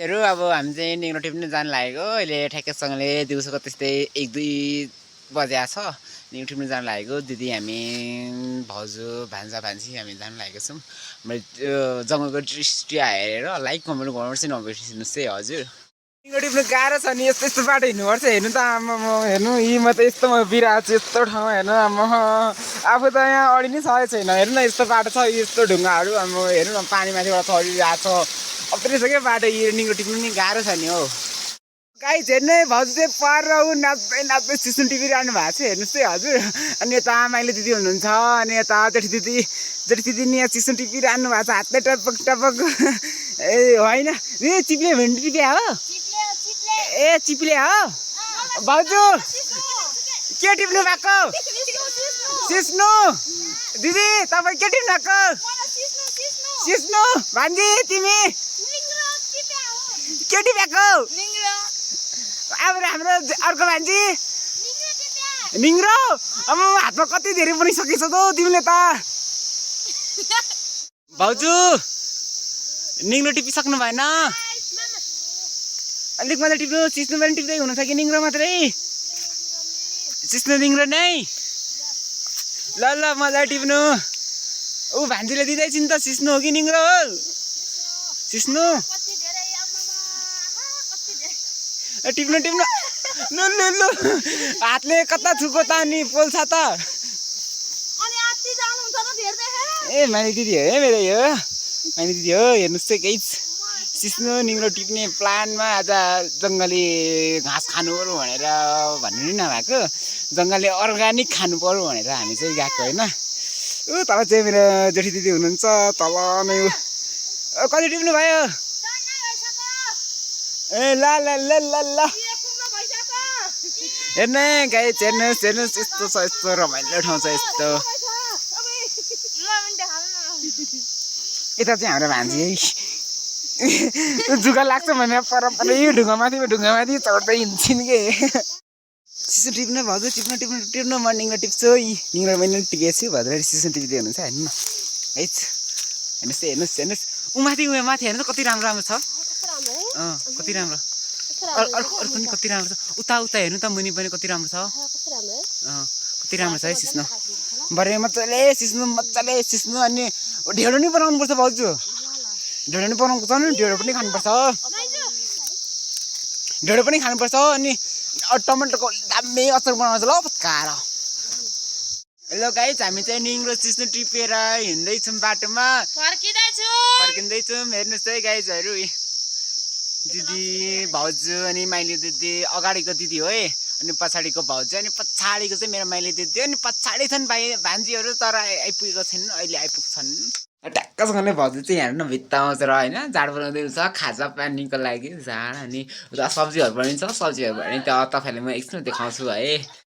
हेरौँ अब हामी चाहिँ निग्रो टिप्नु जानु लागेको अहिले ठ्याक्कसँगले दिउँसोको त्यस्तै 1-2 बजे छ निग्रो टिप्नु जानु लागेको दिदी हामी भाउजू भान्जी हामी जानु लागेको छौँ मैले त्यो जङ्गलको दृष्टि हेरेर लाइक कमेन्ट गर्नुपर्छ नबिर्सिनुहोस् है हजुर निग्रो टिप्नु गाह्रो छ नि यस्तो यस्तो बाटो हिँड्नुपर्छ हेर्नु त आमा हेर्नु यी म त यस्तो म बिराएको छु यस्तो ठाउँमा हेर्नु आमा आफू त यहाँ अडी नै सकेको छैन हेर्नु न यस्तो बाटो छ यस्तो ढुङ्गाहरू अब हेर्नु न पानी माथिबाट चढिरहेको छ अप्ठ्यारो छ क्या बाटो यो निग्रो टिप्नु नि गाह्रो छ नि हौ गाई हेर्नु है भाउजू चाहिँ पार नाच्दै नाच्दै सिस्नु टिपिरहनु भएको छ हेर्नुहोस् है हजुर अनि यता माइली दिदी हुनुहुन्छ अनि यता जेठी दिदी नि यहाँ सिस्नु टिपिरहनु भएको छ हातले टपक टपक ए होइन ए चिप्ले भेन्डी टिपिया हो ए चिप्ले हो भाउजू के टिप्नु भएको सिस्नु दिदी तपाईँ के टिप्नु भएको सिस्नु भान्जी तिमी के टिपेको अब हाम्रो अर्को भान्जी निङ्ग्रो अब हातमा कति धेरै पनि सकेछ त तिमीले त भाउजू निङ्ग्रो टिपिसक्नु भएन अलिक मात्रै टिप्नु सिस्नु पनि टिप्दै हुनु छ कि निङ्ग्रो मात्रै सिस्नु निङ्ग्रो नै ल ल मजा टिप्नु ऊ भान्जीले दिँदैछ नि त सिस्नु हो कि निङ्ग्रो हो सिस्नु टिप्नु टिप्नु लु लु लु हातले कता थुको त अनि पोल्छ त ए माइली दिदी हो है मेरो यो माइली दिदी हो हेर्नुहोस् चाहिँ केही सिस्नु निङ्ग्रो टिप्ने प्लानमा आज जङ्गली घाँस खानु पऱ्यो भनेर भन्नु नि नभएको जङ्गलले अर्ग्यानिक खानु पऱ्यो भनेर हामी चाहिँ गएको होइन ऊ तल चाहिँ मेरो जेठी दिदी हुनुहुन्छ तल नै कति टिप्नु भयो ए ल ल ल ल ल हेर्नु गाई हेर्नुहोस् हेर्नुहोस् यस्तो छ यस्तो रमाइलो ठाउँ छ यस्तो यता चाहिँ हाम्रो भान्जी जुगा लाग्छ भने पर यो ढुङ्गामाथि चढ्दै हिँड्छन् के सिस्नु टिप्नु भाउजू टिप्नु म निङ्ग्रो टिप्छु निङ्ग्रो मैले टिपेको छु भद्र सिस्नु टिप्दै हुनुहुन्छ हेर्नु न है हेर्नुहोस् ऊ माथि हेर्नु त कति राम्रो छ कति राम्रो अर्को नि कति राम्रो छ उता हेर्नु त मुनि पनि कति राम्रो छ कति राम्रो छ है सिस्नु भरे मजाले सिस्नु अनि ढेँडो नि बनाउनुपर्छ भाउजू ढेँडो नि बनाउनु पर्छ नि ढेँडो पनि खानुपर्छ अनि टमाटरको दामी अचार बनाउँछ ल पत्कार ल गाइस हामी चाहिँ निङ्ग्रो सिस्नु टिपेर हिँड्दैछौँ बाटोमा फर्किँदैछौँ हेर्नुहोस् है गाइजहरू दिदी भाउजू अनि माइली दिदी अगाडिको दिदी हो है अनि पछाडिको भाउजू अनि पछाडिको चाहिँ मेरो माइली दिदी अनि पछाडि छन् भान्जीहरू तर आइपुगेको छैनन् अहिले आइपुग्छन् ट्याक्कसँगले भाउजू चाहिँ हेर्नु न भित्तामा छ र होइन जाड बनाउँदै छ खाजा पानीको लागि जाड अनि सब्जीहरू पनि छ सब्जीहरू भने त्यो तपाईँलाई म एकछिन देखाउँछु है